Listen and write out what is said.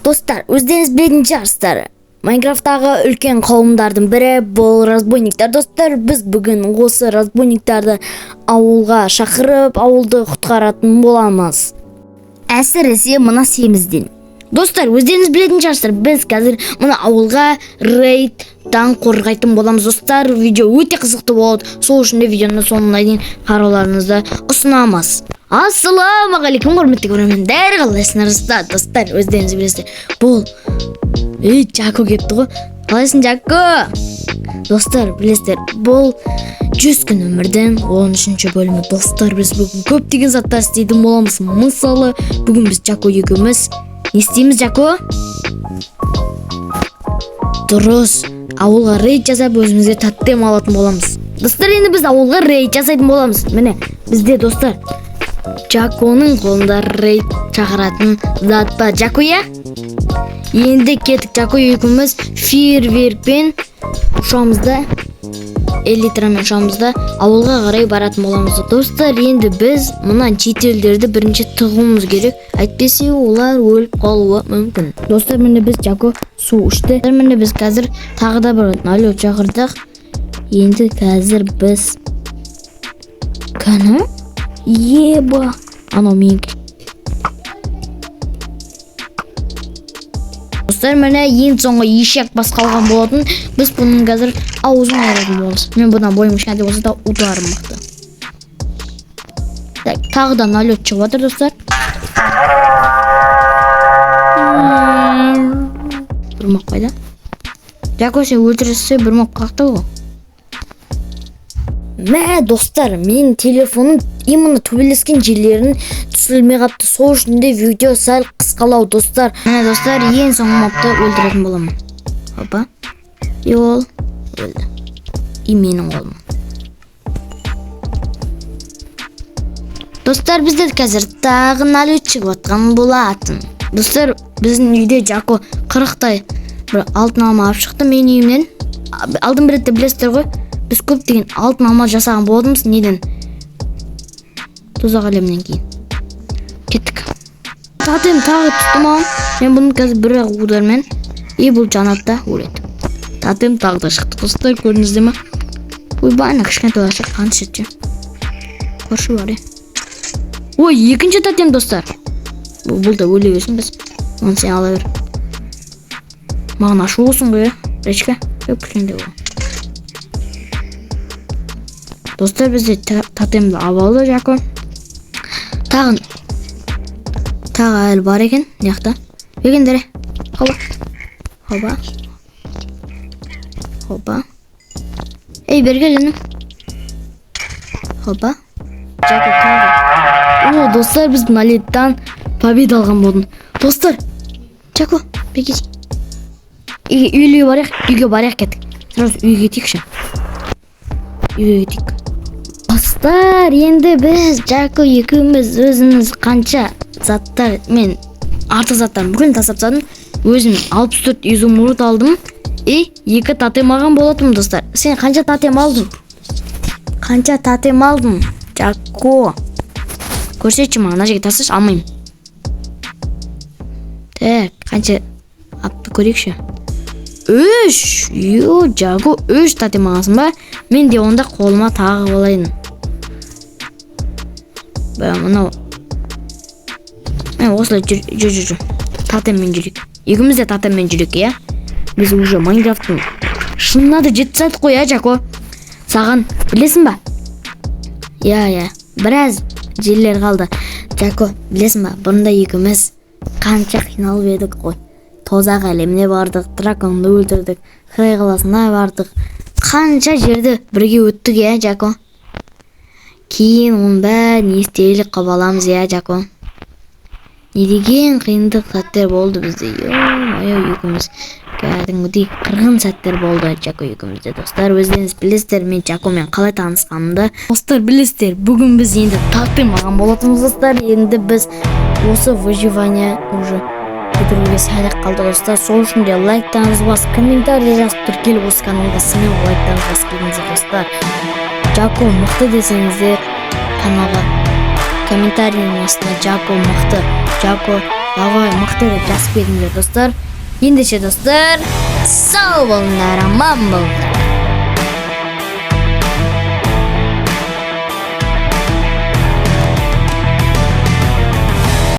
Достар, өздеріңіз білетін шығарсыздар. Майнкрафттағы үлкен қауымдардың бірі бұл разбойниктар. Достар, біз бүгін осы разбойниктарды ауылға шақырып, ауылды құтқаратын боламыз. Әсіресе мына семізден. Достар, өздеріңіз білетін шығарсыздар, біз қазір мына ауылға рейдтан қорғайтын боламыз. Достар, видео өте қызықты болады. Сол үшін де видеоны соңына дейін қарауларыңызды ұсынамыз. Ассалаумағалейкум, құрметті көрермендер, қалайсыңдар? Достар, өздеріңіз білесіздер. Бұл Ей, Жако келіпті ғой. Қалайсың, Жако? Достар, білесіздер, бұл 100 күн өмірдің 13 бөлімі. Достар, біз бүгін көптеген заттар істейтін боламыз. Мысалы, бүгін біз Жако екеуміз не істейміз, Жако? Дұрыс, ауылға рейд жасап, өзімізге тотем алатын боламыз. Достар, енді біз ауылға рейд жасайтын боламыз. Міне, бізде, достар, Жаконың қолында рейд шақыратын зат бар. Жако, иә? Енді кеттік, Жако екеуміз фейерверкпен ұшамыз да, элитрамен ұшамыз да, ауылға қарай баратын боламыз. Достар, енді біз мына жительдерді бірінші тығуымыз керек, әйтпесе олар өліп қалуы мүмкін. Достар, міне, біз Жако су ішті. Міне, біз қазір тағы да бір налет шақырдық. Енді қазір біз кәні еба анау менікі. Достар, міне, ең соңғы ешек бас қалған болатын. Біз бұның қазір аузын айыратын боламыз. Мен бұдан бойым кішкентай болса да, ударым мықты. Так, тағы да налет шығып жатыр, достар. Бір мок қайда? Жако, сен өлтірсе, бір мок қақты ғой. Мә, достар, менің телефоным именно төбелескен жерлерін түсірілмей қапты. Сол үшін де видео сәл қысқалау, достар. Міне, достар, ең соңғы мобты өлтіретін боламын. Опа. И ол өлді. И менің қолым. Достар, бізде қазір тағы налет шығып жатқан болатын. Достар, біздің үйде Жако 40-тай бір алтын алма алып шықты менің үйімнен. Алдын бір ретте білесіздер ғой, біз көптеген алтын алма жасаған болатынбыз неден? Тозақ әлемінен кейін. Кеттік. Тотем тағы түсті маған. Мен бұны қазір бір ақ удармен, и бұл жанады да өледі. Тотем тағы да шықты, достар, көрдіңіздер ма? Ойбай, ана кішкентай балаша қанша ше? Көрші бар, е. Ой, екінші тотем, достар. Бұл да өле берсін біз. Оны сен ала бер. Маған ашу болсын ғой, е. Речка. Өп, кішкентай бол. Достар, бізде тотемді алып алды Жако. Тағы әлі бар екен, мына жақта. Бергендер. Хоба. Хоба. Хоба. Ей, бері кел, інім. Хоба. Жако тағы. О, достар, біз налеттан победа алған болдым. Достар, Жако, бері кел. Үйге барайық, үйге барайық, кеттік. Сразу үйге кетейікші. Үйге кетейік. Достар, енді біз Жако екеуміз өзіміз қанша заттар, мен артық заттарын бүкілін тастап тастадым. Өзім 64 изумруд алдым. И 2 тотем алған болатынмын, достар. Сен қанша тотем алдың? Қанша тотем алдың? Жако. Көрсетші маған, мына жерге тасташы, алмаймын. Так, қанша атты көрейікші. 3. Йо, Жако, 3 тотем алғансың ба? Мен де онда қолыма тағып алайын. Бә, мынау. Міне, осылай жүр, жүр, жүр, жүр. Тотеммен жүрейік. Екеуміз де тотеммен жүрейік, иә? Біз уже Майнкрафттың шынына да жетіп тастадық қой, иә, Жако? Саған білесің ба? Иә, иә. Біраз жерлер қалды. Жако, білесің ба? Бұрында екеуміз қанша қиналып едік қой. Тозақ әлеміне бардық, драконды өлтірдік, Хрей қаласына бардық. Қанша жерді бірге өттік, иә, Жако? Кейін оның бәрін естелік қылып аламыз, иә, Жако? Не деген қиындық сәттер болды бізде. Ё-моё, екеуміз кәдімгідей қырғын сәттер болды Жако екеумізде. Достар, өздеріңіз білесіздер, мен Жакомен қалай танысқанымды. Достар, білесіздер, бүгін біз енді тотем алған болатынбыз, достар. Енді біз осы выживание уже бітіруге сәл ақ қалды, достар. Сол үшін де лайктарыңызды басып, комментарий жазып, тіркеліп, осы каналға смело лайктарыңызды басып келіңіздер, достар. Жако мықты десеңіздер, каналға комментарийдің астына Жако мықты, Жако Давай, мықты деп жазып кетіңдер, достар. Ендеше, достар, сау болыңдар, аман болыңдар.